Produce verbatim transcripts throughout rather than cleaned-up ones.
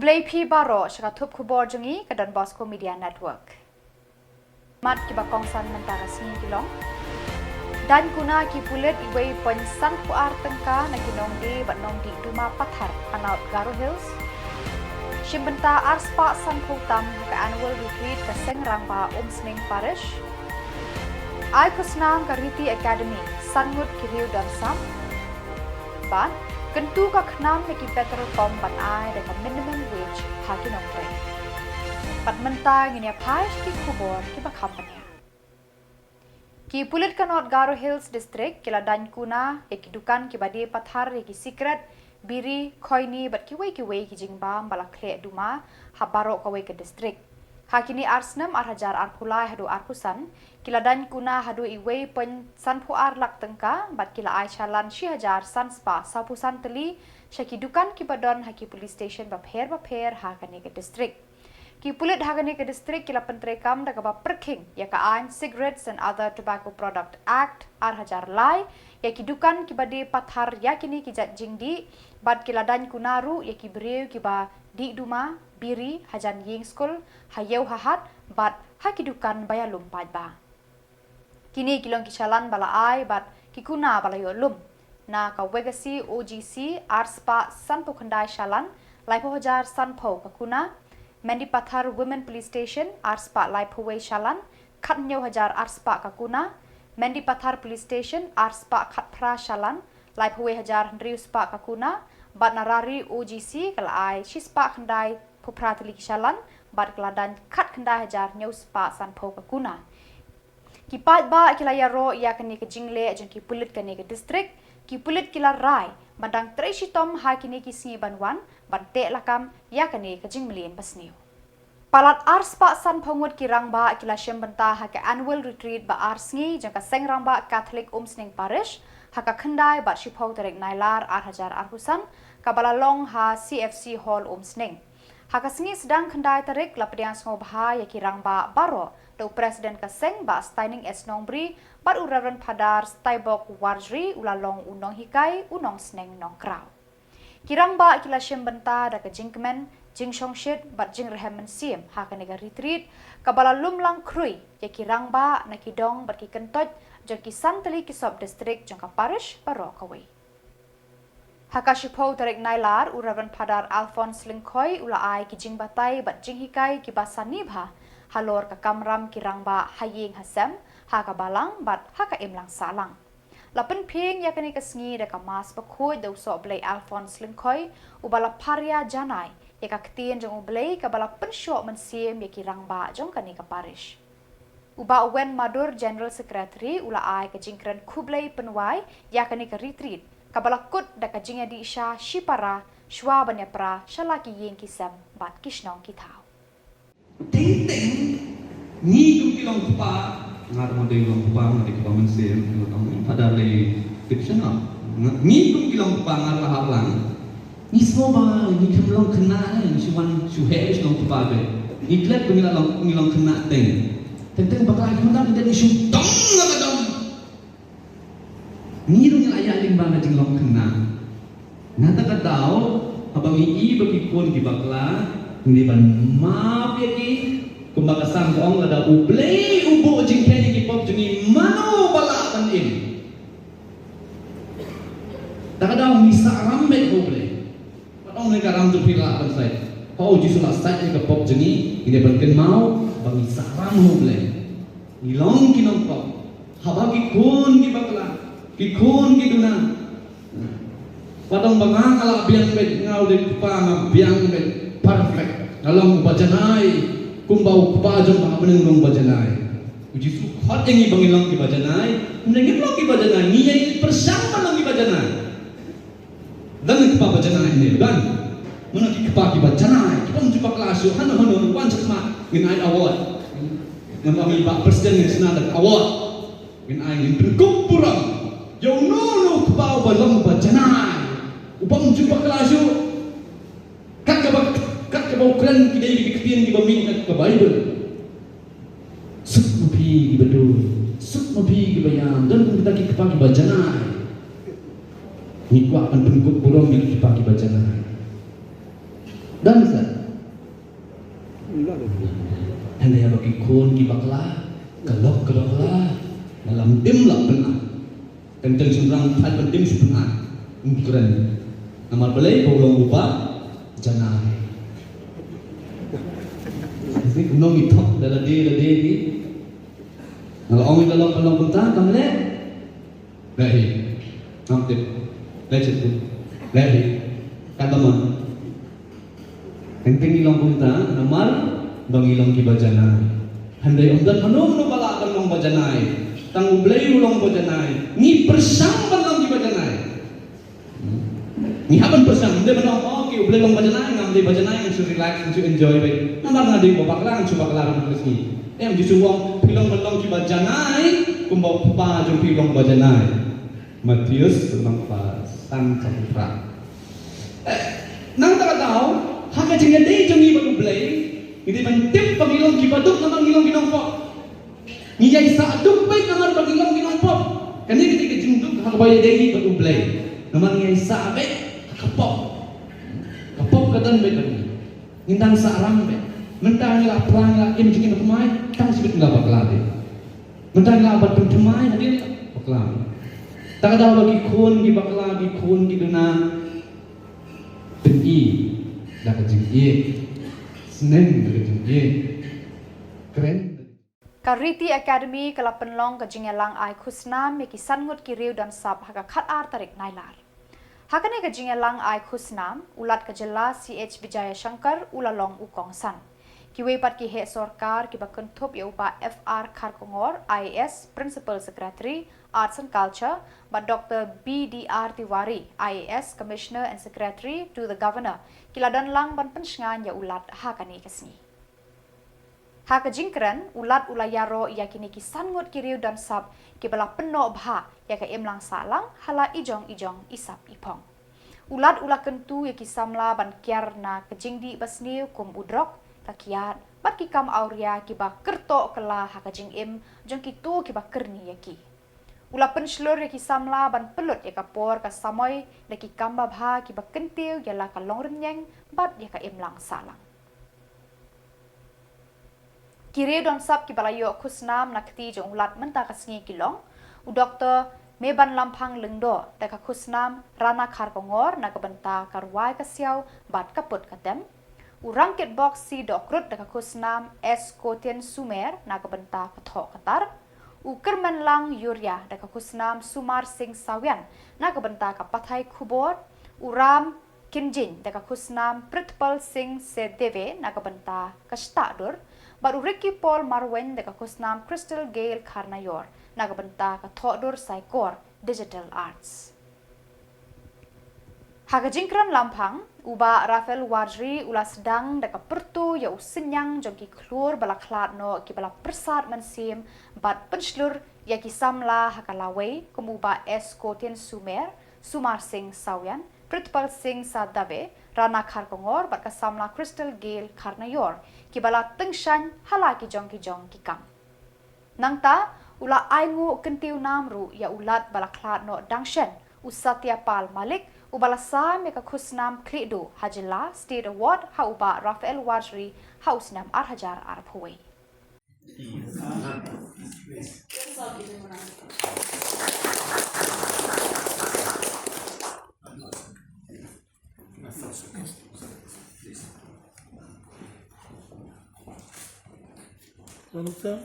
Khublei phi baroh sha ka thup khubor jong ngi ka Don Bosco Media Network. Mat kiba kongsan mynta ka sngi ki long: Daiñ kuna ki pulit iwei point san phew ar tyngka na ki nongdie bad nongdih duma pathar ha North Garo Hills. Shim bynta ar spah san phew tam ha ka annual retreat ka Seng Rangbah Umsning Parish. Ai khusnam ka Riti Academy san ngut ki riew don sam. Bad kyntu ka khnam na ki petrol pump ban ai da ka minimum wage ha ki nongtrei. Bad mynta ngin ïa phai sha ki khubor kiba kham bniah. Ki pulit ka North Garo Hills District ki la daiñ kuna ïa ki dukan kiba die pathar ïa ki sikret, biri, khoini bad kiwei kiwei ki jingbam ba la khleh duma ha baroh kawei ka district. Ha kine ar snem, ar hajar arphew lai haduh arphew san, ki la daiñ kuna haduh iwei point san phew ar lak tyngka bad ki la ai shalan shi hajar san spah sawphew san tylli sha ki dukan kiba don ha ki police station bapher bapher ha kane ka district. Ki pulit ha kane ka district ki la pyntreikam da kaba pyrkhing ïa ka aiñ Cigarettes and Other Tobacco Product Act ar hajar lai ïa ki dukan kiba die pathar ïa kine ki jait jingdih, bad ki la daiñ kuna ruh ïa ki briew kiba dih duma, biri, hajan ïing skul, ha ïew ha hat bad ha ki dukan ba ïalum paidbah. Kine ki long ki shalan ba la ai bad ki kuna ba la ïoh lum. Na ka Wegasi O G C, ar spah san phew khyndai shalan, lai phew hajar san phew ka kuna. Mendipathar Women Police Station, ar spah lai phew wei shalan, khat hynñiew hajar ar spah ka kuna. Mendipathar Police Station, ar spah khat phra shalan, lai phew wei hajar hynriew spah ka kuna. Bad na Rari O G C ka la ai shi spah khyndai phew phra tylli ki shalan bad ka la daiñ khat khyndai hajar hynñiew spah san phew ka kuna. Ki paidbah ki la ïaroh ïa kane ka jingleh jong ki pulit kane ka district. Ki pulit ki la rai ban dang trei shitom ha kine ki sngi ban wan ban teh lakam ïa kane ka jingmlien basniew. Palat ar spah san phew ngut ki rangbah ki la shim bynta ha ka annual retreat ba ar sngi jong ka Seng Rangbah Catholic Umsning Parish ha ka khyndai bad shiphew tarik Nailar ar hajar arphew san, kaba la long ha C F C Hall Umsning. Ha ka sngi sdang khyndai tarik la pdiang sngewbha ïa ki rangbah baroh da u President ka seng Bah Steining S Nongbri bad u Reverend Phadar Staibok Warjri u la long u nonghikai, u nongsneng nongkraw. Ki rangbah ki la shim bynta da ka jingkmen, jingshongshit bad jingrhem mynsiem ha kane ka retreat, kaba la lum lang khrui ïa ki rangbah na ki dong bad ki kyntoit jong ki san tylli ki sub district jong ka parish baroh kawei. Ha ka shiphew tarik Nailar, u Reverend Phadar Alphonse Lyngkhoi u la ai ki jingbatai bad jinghikai kiba sani bha halor ka kamram ki rangbah ha ïing ha sem, ha ka balang bad ha ka imlang sahlang. La pynphieng ïa kane ka sngi da ka Mass bakhuid da u Sohblei Alphonse Lyngkhoi, uba la pharia janai ïa ka ktien jong U Blei kaba la pynshoh mynsiem ïa ki rangbah jong kane ka parish. U Bah Wen Madur, General Secretary, u la ai ka jingkren khublei pynwai ïa kane ka retreat, kaba la kut da ka jingïadih sha shipara, shuwa ban ïapra sha la ki ïing ki sem bad ki shnong ki thaw. Teng teng, ngi kum ki long kpa, nga ruh nga dei long kpa, nga dei kpa mynsiem, nga dei kpa mynsiem, Phadar lei tip shano. Ngi kum ki long kpa, nga ruh nga hap lang. Ngi sngewbha, ngi khlem long khynnah, ngi shu wan, shu heh, shu long kpa beit. Ngi klet ba ngi la long, ngi long khynnah teng. Teng teng bakla ki khynnah, ngi dei shu dom la ka dom. Ngi ruh ngi la ïaid lyngba ka jinglong khynnah. Na kata ka daw, haba ngi i ba ki khun ki bakla, ngi dei ban map ïa ki, kumba ka Psalm ka ong, lada U Blei u buh jingkheiñ ïa ki pop jong ngi, mano ba lah ban im. Kata ka daw ngi sah ram beit ha U Blei. Wat ong ne ka ram jong phi lah ban sait. Hooid, U Jisu la sait ïa ka pop jong ngi, ngi dei ban kynmaw ba ngi sah ram ha U Blei. Ngi long ki nongpop. Haba ki khun ki bakla, ki khun ki duna. Wat ong ba nga nga la biang beit, nga u dei kpa nga biang beit. Perfect. Nga long ba janai. Kumba u kpa jong nga, nga long ba janai. U Jisu khot ïa ngi ba ngin long ki ba janai. Ngim long ki ba janai. Ngi ïa pyrshang ban long ki ba janai. Don ki kpa ba janai ne, don? Mano ki kpa ki ba janai, ki bym ju bakla shuh, hano hano, wan sha khmat, ngin ai award. Ngan ong ïa i bah president, ngin shna da ka award. Ngin ai, ngin pynkup burom ïa uno uno u kpa uba long ba janai, u bym ju bakla shuh. Kat kaba, kat kaba u kren ki dei ki ktien kiba mih na ka Baibl. Suk ma phi kiba duk, suk ma phi kiba ïam, don kita ki kpa kiba janai. Ngi kwah ban pynkup burom ïa ki kpa kiba janai. Don sa, Hynrei haba ki khun ki bakla, ka lok ka bakla, nga lam dim lah pynat. Teng teng shynrang thait ban dim shu pynat. Ym kren. Namar balei ba u long u ba janai. Kumno ngi thok da lade lade hi. Nga la ong ïa ka lok ka long kumta kam leh. Leh hi. Ngam tip. Leh hi. Leh hi. Kata mon. Teng teng ngi long kumta namar ba ngi long kiba janai. Hynrei ym don mano mano ba lah ban long ba janai. Tang U Blei u long ba janai. Ngi pyrshang ban long kiba janai. Ngi hap ban pyrshang, ym dei ban ong, oh, ki U Blei long ba janai, ngam dei ba janai, ngan shu relax, ngan shu enjoy beit. Namar nga dei ba bakla, ngan shu bakla ruh ka sngi. Em, Jisu u ong, phi long ban long kiba janai, kumba u Kpa jong phi u long ba janai. Mathaios, lynnong ba san, dkhot phra. Eh, nangta ka daw, ha ka jingïadei jong ngi bad U Blei, ngi dei ban tip ba ngi long kiba duk namar ngi long ki nongpop. Ngi ïai sah duk beit namar ba ngi long ki nongpop. Kane ka dei ka jingduk ha kaba ïadei bad U Blei. Namar ngi ïai sah beit ha ka pop. Ka pop ka don beit bad ngi. Ngin dang sah rang beit. Mynta ngi la pra ngi la im jingim thymmai, tang shibit ngi la bakla beit. Mynta ngi la bat pynthymmai hadien bakla beit. Ta ka daw ba ki khun ki bakla, ki khun ki duna. Pyni da ka jingïeit. Sneng da ka jingïeit. Kren da ka Ka Riti Academy ka la pynlong ka jingïalang ai khusnam ïa ki san ngut ki riew don sap ha ka khatar tarik Nailar. Ha kane ka jingïalang ai khusnam, u Lat ka jylla C H Vijayashankar u la long u kongsan. Kiwei pat ki heh sorkar kiba kynthup ïa u Bah F R Kharkongor, I A S, Principal Secretary, Arts and Culture, bad Doctor B D R Tiwari, I A S, Commissioner and Secretary to the Governor, ki la don lang ban pynshngaiñ ïa u Lat ha kane ka sngi. Ha ka jingkren, u Lat u la ïaroh ïa kine ki san ngut ki riew don sap kiba la pynnoh bha ïa ka imlang sahlang ha la i jong i jong i sap i phong. U Lat u la kyntu ïa ki samla ban kiar na ka jingdih basniew kum u drok, ka kiad, bad ki kam awria kiba kyrtoh kylla ha ka jingim jong kito kiba kyrni ïa ki. U la pynshlur ïa ki samla ban pynlut ïa ka por ka samoi da ki kam babha kiba kyntiew ïa la ka longrynïeng bad ïa ka imlang sahlang. Ki riew don sap kiba la ïoh khusnam na kti jong u Lat mynta ka sngi ki long u Doctor Mebanlamphang Lyngdoh da ka khusnam Rana Kharkongor na ka bynta ka rwai ka siaw bad ka put ka tem, u Rangkitbok C Dohkrut da ka khusnam S Kotien Sumer na ka bynta ka thoh ka tar, u Kyrmenlang Yuria da ka khusnam Sumar Singh Sawian na ka bynta ka pathai khubor, u Ram Kynjing da ka khusnam Pritpal Singh Sedeve na ka bynta ka shtah dur, bad u Ricky Paul Marwein da ka khusnam Crystal Gail Kharnaior na ka bynta ka thoh dur saikor Digital Arts. Ha ka jingkren lamphang, u Bah Raphael Warjri u la sdang da ka pyrto ïa u synñiang jong ki khlur ba la khlad noh kiba la pyrsad mynsiem bad pynshlur ïa ki samla ha ka lawei kum u Bah S Kotien Sumer, Sumar Singh Sawian, Pritpal Singh Sadave, Rana Kharkongor bad ka samla Crystal Gail Kharnaior, kiba la tyngshaiñ ha la ki jong ki jong ki kam. Nangta, u la ainguh kyntiew nam ruh ïa u Lat ba la khlad noh dang shen, u Satya Pal Malik, uba la sam ïa ka khusnam Khlieh Duh ha jylla State Award ha u Bah Raphael Warjri ha u snem ar hajar arphew wei. Salute, sir.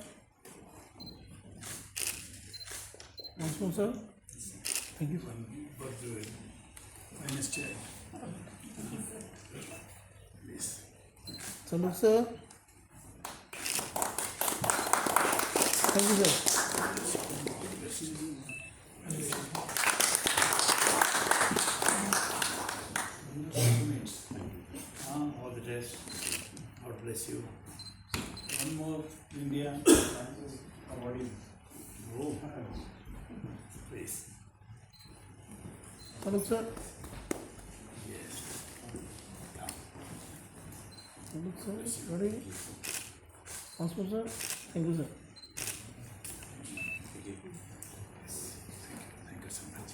Once more, sir. Thank you, sir. Please. Salute, sir. Thank you, sir. Ah, all the best. God bless you. One more India award. Oh, please. Salute, sir. Yes. Salute, sir. Ready? Once more, sir. Thank you, sir. Thank you. Thank you so much.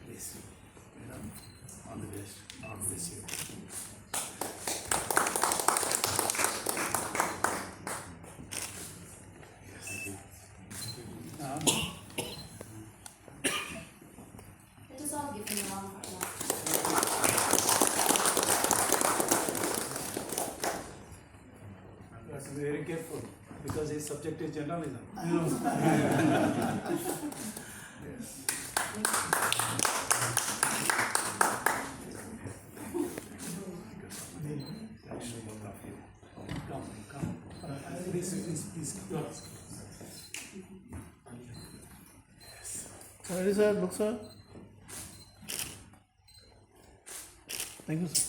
Please. Madam, all the best. God bless you. Yes, be very careful because his subject is journalism. Come, come. Please, please, please. Ready, sir? Look, sir. Thank you, sir.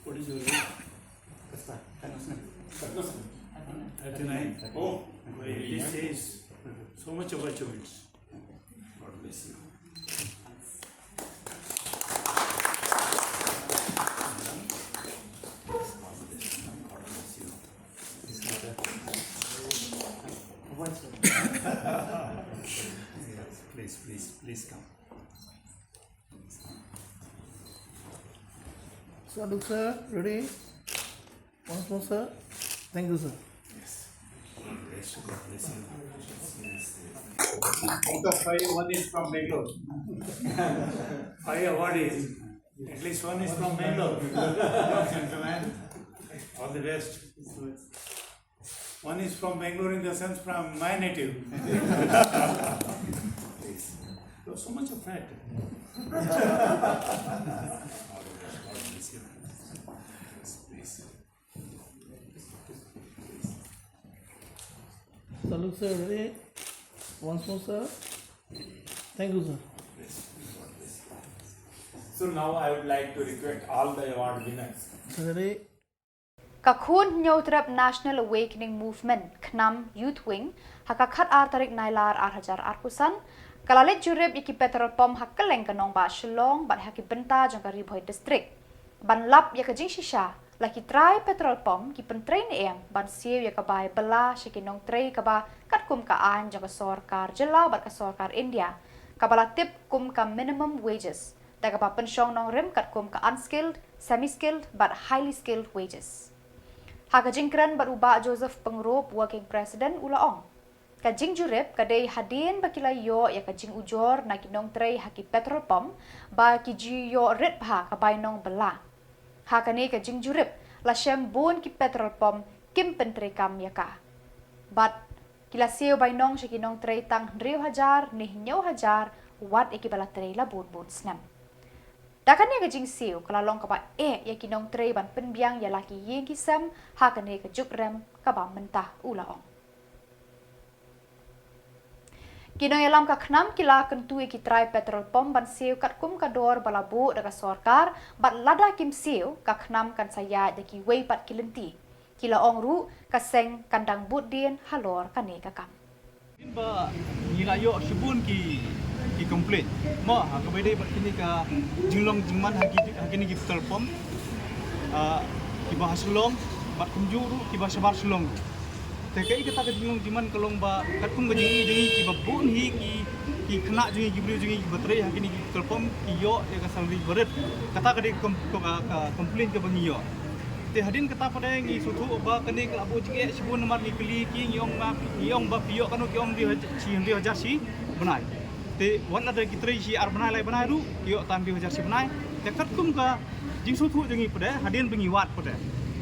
What is your name? Thirty-nine. Oh, this says so much of achievements. God bless you. Please, please, please come. Sir, look, sir, ready? Once more, sir. Thank you, sir. Yes. God bless you. Out of five, one is from Bangalore. Five awardees. At least one is from Bangalore. Gentlemen, all the best. One is from Bangalore in the sense from my native. Please. You are so much of fact. Please. Salute, sir. Ready? Once more, sir. Thank you, sir. So now I would like to request all the award winners. Ready? Ka Khun Hynñiewtrep National Awakening Movement, KHNAM Youth Wing, ha ka khatar tarik Nailar ar hajar arphew san, ka la leit jurip ïa ki petrol pump ha kylleng ka nongbah Shillong bad ha ki bynta jong ka Ri Bhoi District. Ban lap ïa ka jingshisha, la ki trai petrol pump ki pyntrei ne em ban siew ïa ka bai bylla sha ki nongtrei kaba katkum ka aiñ jong ka sorkar jylla bad ka sorkar India, kaba la tip kum ka minimum wages, da kaba pynshong nongrim katkum ka unskilled, semi-skilled bad highly skilled wages. Ha ka jingkren bad u Bah Joseph Pyngrope, Working President, u la ong, ka jingjurip ka dei hadien ba ki la ïoh ïa ka jingujor na ki nongtrei ha ki petrol pump ba ki ju ïoh rit bha ka bainong bylla. Ha kane ka jingjurip la shem bun ki petrol pump kim pyntreikam ïa ka. Bad ki la siew bainong sha ki nongtrei tang hynriew hajar ne hynñiew hajar wat ïa kiba la trei la bun bun snem. Da kane ka jingsiew ka la long kaba eh ïa ki nongtrei ban pynbiang ïa la ki ïing ki sem ha kane ka juk rem kaba mynta, u la ong. Ki nongïalam ka KHNAM ki la kyntu ïa ki trai petrol pump ban siew katkum ka dor ba la buh da ka sorkar, bad lada kim siew, ka KHNAM kan sa ïaid da kiwei pat ki lynti. Ki la ong ruh ka seng kan dang bud dien halor kane ka kam. Ba ngi la ïoh shibun ki, ki complaint. Mo, ha kaba ïadei bad kine ka jinglong jingman ha ki, ha kine ki petrol pump. Ah, kiba ha Shillong bad kumjuh ruh kiba shabar Shillong. Te kaei kata ka jinglong jingman ka long ba katkum ka jingïohi jong ngi kiba bun hi ki, ki khynnah jong ngi, ki briew jong ngi kiba trei ha kine ki petrol pump ki ïoh ïa ka salary barit. Kata ka dei ka, ka, ka complaint kaba ngi ïoh. Te hadien kata pat ngi sngewthuh ba kane ka la buh jingeh shibun namar ngi kylli ki, ngi ong ba, ngi ong ba phi ïoh kano, ki ong hynriew hajar, shi hynriew hajar shi bnai. Te wat lada ki trei shi ar bnai lai bnai ruh ki ïoh tang hynriew hajar shi bnai. Te katkum ka jingsngewthuh jong ngi pat hadien ba ngi wad pat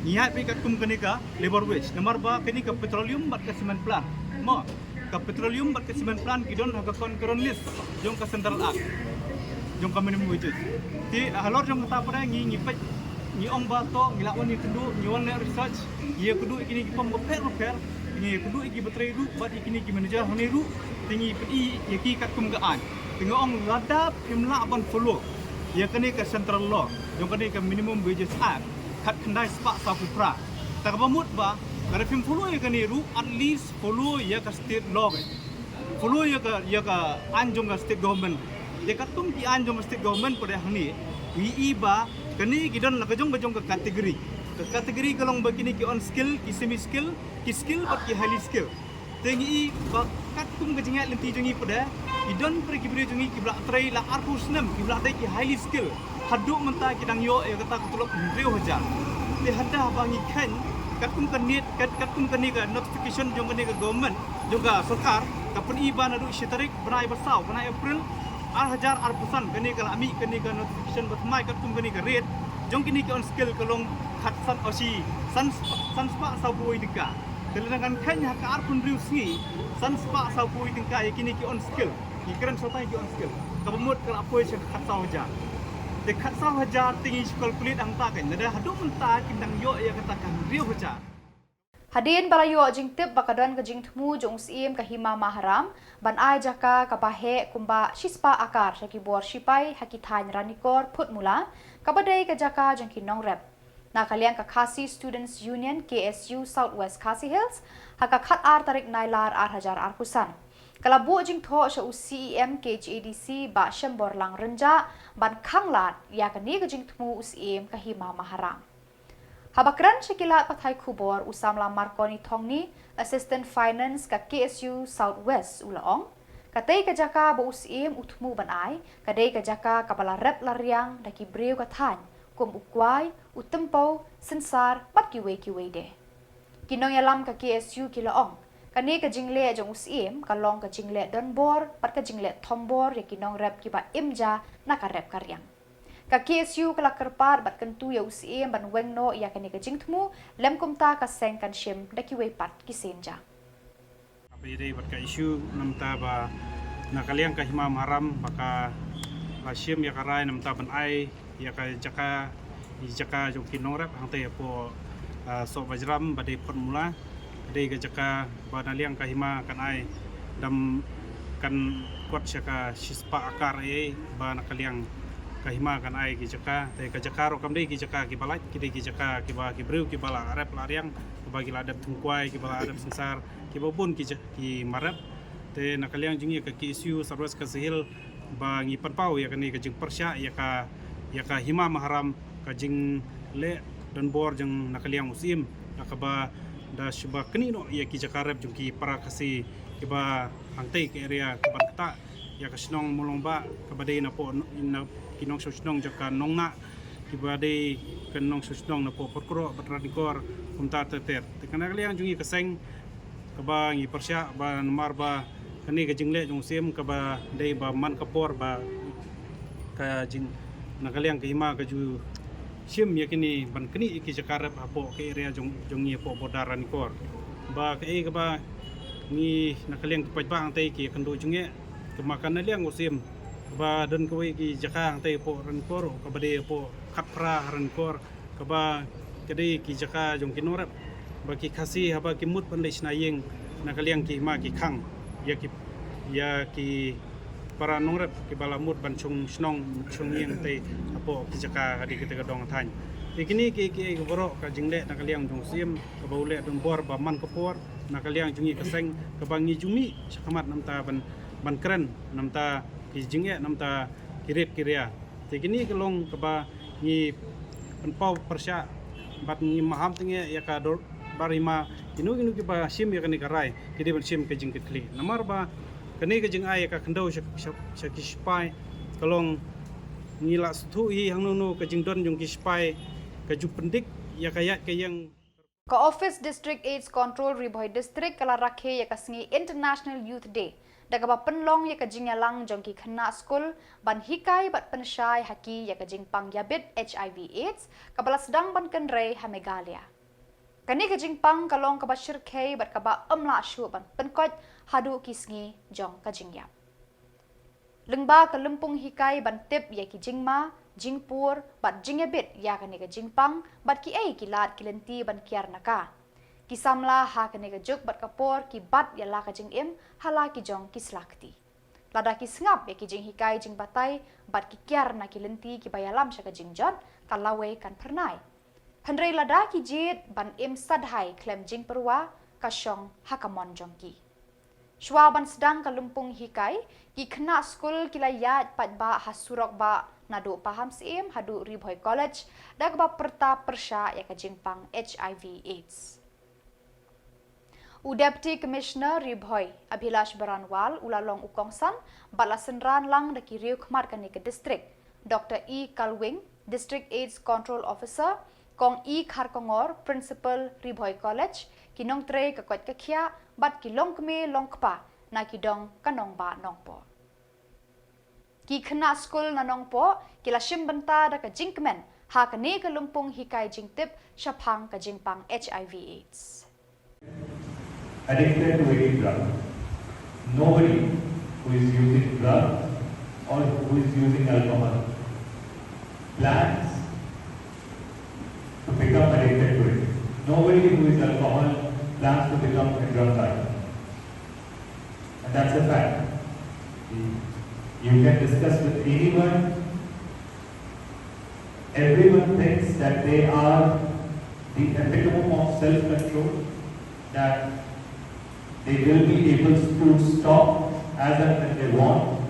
ngi ïaid beit katkum kane ka labour wage namar ba kane ka petroleum bad ka cement plant. Mo, ka petroleum bad ka cement plant ki don ha ka concurrent list jong ka Central Act jong ka minimum wages. Te halor jong kata pat ngi, ngi peit, ngi ong ba to ngi lah wan ïakynduh, ngi wan leh research, ngi ïakynduh ïa kine ki pump bapher bapher, ngi ïakynduh ïa kiba trei ruh bad ïa kine ki manager hangne ruh. Te ngi pyni ïa ki katkum ka aiñ. Te ngi ong lada phim lah ban follow ïa kane ka central law jong kane ka Minimum Wages Act khatkhyndai spah sawphew phra. Te kaba mut ba lada phim follow ïa kane ruh, at least follow ïa ka state law. Follow ïa ka, ïa ka aiñ jong ka state government. Te katkum ki aiñ jong ka state government pat hangne ngi i ba kane ki don la ka jong ka jong ka category. Ka category ka long ba kine ki unskilled, ki semi skilled, ki skilled bad ki highly skilled. Te ngi i ba katkum ka jingeh lynti jong ngi pat ki don pat ki briew jong ngi kiba la trei la arphew snem, kiba la dei ki highly skilled. Haduh mynta ki dang ïoh ïa kata ka tulop hynriew hajar. Te hadien ba ngi kheiñ katkum kane, kat, katkum kane ka notification jong kane ka government, jong ka sorkar, Ka pyni ba naduh shi tarik bnai ba saw, bnai April, ar hajar arphew san, kane ka la mih kane ka notification ba thymmai katkum kane ka rate jong kine ki on skill ka long khatsan, o shi, san spah, san spah sawphew tyngka. Te lada ngan kheiñ ha ka arphew hynriew sngi, san spah sawphew tyngka ïa kine ki on skill, ki kren shata ïa ki on skill, kaba mut ka la poi sha khatsaw hajar. Te khatsaw hajar te ngi shu calculate hangta kan, lada haduh mynta kim dang ïoh ïa kata ka hynriew hajar. Hadien ba la ïoh jingtip ba ka don ka jingthmu jong u Syiem ka Hima Maharam ban ai jaka kaba heh kumba shispah akar sha ki bor shipai ha ki thaiñ Ranikor, Phutmula, kaba dei ka jaka jong ki nongrep, na ka liang ka Khasi Students Union, K S U, South West Khasi Hills, ha ka khatar tarik Nailar ar hajar arphew san, ka la buh jingthoh sha u C E M K H A D C Bah Shemborlang Rynjah ban khanglad ïa kane ka jingthmu u Syiem ka Hima Maharam. Haba kren sha ki lad pathai khubor, u samla Marconi Thongni, Assistant Finance ka K S U South West, u la ong, katei ka jaka ba u Syiem u thmu ban ai ka dei ka jaka kaba la rep la riang da ki briew ka thaiñ kum u Kwai, u Tympew, Synsar bad kiwei kiwei de. Ki nongïalam ka K S U ki la ong, kane ka jingleh jong u Syiem ka long ka jingleh donbor bad ka jingleh thombor ïa ki nongrep kiba im ja na ka rep ka riang. Ka K S U ka la kyrpad bad kyntu ïa u Syiem ban weng noh ïa kane ka jingthmu, lym kumta ka seng kan shim da kiwei pat ki sien ja. Ba ïadei bad ka issue namta ba na ka liang ka Hima Maharam ba ka la shim ïa ka rai namta ban ai ïa ka jaka, ïa jaka jong ki nongrep hangtei hapoh, ah, Sohbajram ba dei Phutmula. Dei ka jaka ba na liang ka Hima kan ai, dam kan kot sha ka shispah akar ei ba na ka liang ka Hima kan ai ki jaka. Te ka jaka ruh kam dei ki jaka kiba lait, ki dei ki jaka kiba ki briew kiba la rep la riang, kiba ki la dep thungkwai, kiba la dep synsar, kiba bun ki ja-, ki marep. Te na ka liang jong ngi ka K S U South West Khasi Hills ba ngi pynpaw ïa kane ka jingpyrshah ïa ka, ïa ka Hima Maharam, ka jingleh donbor jong na ka liang u Syiem, da kaba da shu ba knieh noh ïa ki jaka rep jong ki para Khasi kiba hangtei ka area kaban ktah ïa ka shnong Mawlongbah kaba dei napoh no-, na ki nongshong shnong jong ka Nongnah, kiba dei ka nongshong shnong napoh Pyrkhrok bad Ranikor kumta ter ter. Te ka na ka liang jong ngi ka seng kaba ngi pyrshah ba namar ba kane ka jingleh jong u Syiem kaba dei ba man ka por ba ka jing, na ka liang ka Hima ka ju shim ïa kine ban knieh ïa ki jaka rep hapoh ka area jong, jong ngi hapoh border Ranikor. Ba kaei kaba ngi na ka liang ki paidbah hangtei ki ïakynduh jingeh, kaba ka na liang u Syiem kaba don kawei ki jaka hangtei hapoh Ranikor, kaba dei hapoh khatphra Ranikor, kaba ka dei ki jaka jong ki nongrep ba ki Khasi haba ki mut ban leit shna ïing na ka liang ki Hima ki khang ïa ki, ïa ki para nongrep kiba la mut ban shong shnong shong ïing tei hapoh ki jaka ka dei kita ka dong thaiñ. Te kine ki, ki, ki baroh ka jingleh na ka liang jong u Syiem kaba u leh donbor ba man ka por na ka liang jong ngi ka seng kaba ngi ju mih shakhmat namta ban, ban kren namta ki jingeh namta ki rit ki ria. Te kine ki long kaba ngi pynpaw pyrshah bad ngi maham tynge ïa ka dor-, bar Hima, kino kino kiba shim ïa kane ka rai ki dei ban shim ka jingkitkhlieh. Namar ba kane ka jingai ïa ka khyndew sha, sha, sha ki sipai ka long ngi la sngewthuh hi hangno no ka jingdon jong ki sipai ka ju pyndik ïa ka ïaid ka ïeng. Ka Office District AIDS Control Ri Bhoi District ka la rakhe ïa ka sngi International Youth Day da kaba pynlong ïa ka jingïalang jong ki khynnah skul ban hikai bad pynshai ha ki ïa ka jingpang ïabit HIV AIDS kaba la sdang ban kynrei ha Meghalaya. Kane ka jingpang ka long kaba shyrkhei bad kaba ym lah shuh ban pynkoit haduh ki sngi jong ka jingïap. Lyngba ka lympung hikai ban tip ïa ki jingma, jingpur bad jingïabit ïa kane ka jingpang bad kiei ki lad ki lynti ban kiar na ka, ki samla ha kane ka juk bad ka por ki bat ïa la ka jingim ha la ki jong ki sla kti. Lada ki sngap ïa ki jinghikai jingbatai bad ki kiar na ki lynti kiba ïalam sha ka jingjot, ka lawei kan phyrnai. Hynrei lada ki jied ban im sadhai khlem jingpyrwa, ka shong ha ka mon jong ki. Shuwa ban sdang ka lympung hikai, ki khynnah skul ki la ïaid paidbah ha surok bah naduh Pahamsyiem haduh Ri Bhoi College da kaba pyrta pyrshah ïa ka jingpang HIV AIDS. U Deputy Commissioner Ri Bhoi, Abhilash Baranwal, u la long u kongsan bad la synran lang da ki riew khmat kane ka district, Doctor E Kalwing, District AIDS Control Officer, Kong E Kharkongor, Principal Ri Bhoi College, ki nongtrei ka koit ka khiah bad ki longkmie longkpa na ki dong ka nongbah Nongpoh. Ki khynnah skul na Nongpoh ki la shim bynta da ka jingkmen ha kane ka lympung hikai jingtip shaphang ka jingpang HIV AIDS. Addicted to any drug. Nobody who is using drug or who is using alcohol plans to become addicted to it. Nobody who is alcohol plans to become a drunkard. And that's a fact. You can discuss with anyone. Everyone thinks that they are the epitome of self-control, that they will be able to stop as and when they want,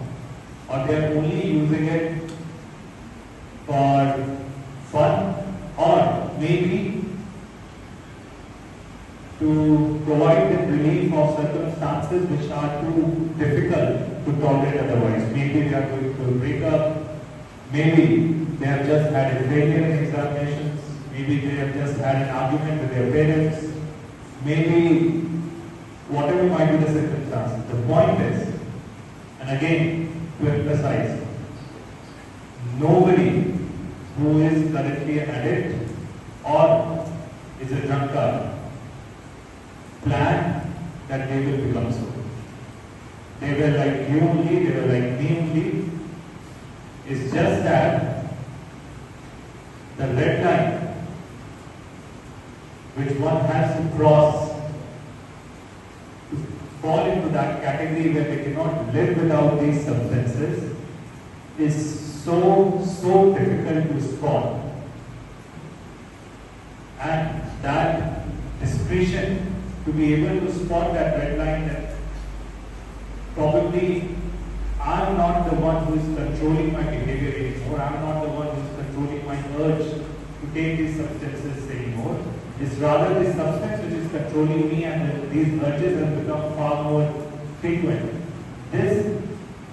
or they are only using it for fun, or maybe to provide them relief of circumstances which are too difficult to tolerate otherwise. Maybe they are going through a breakup, maybe they have just had a failure in examinations, maybe they have just had an argument with their parents, maybe whatever might be the circumstances. The point is, and again, to emphasize, nobody who is currently an addict or is a drunkard plan that they will become so. They were like you only, they were like me only. It's just that the red line which one has to cross to fall into that category where they cannot live without these substances is so, so difficult to spot. And that discretion to be able to spot that red line that probably I'm not the one who is controlling my behavior anymore, I'm not the one who is controlling my urge to take these substances anymore. It's rather the substance which is controlling me and the, these urges have become far more frequent. This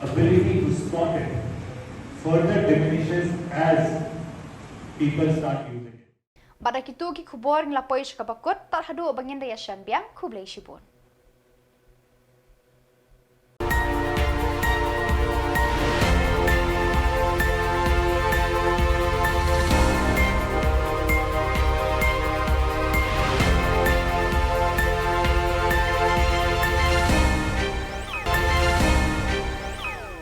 ability to spot it further diminishes as people start using it. Bad da kitu ki khubor ngi la poi sha kaba kut, tad haduh ba ngin da ïashem biang, khublei shibun.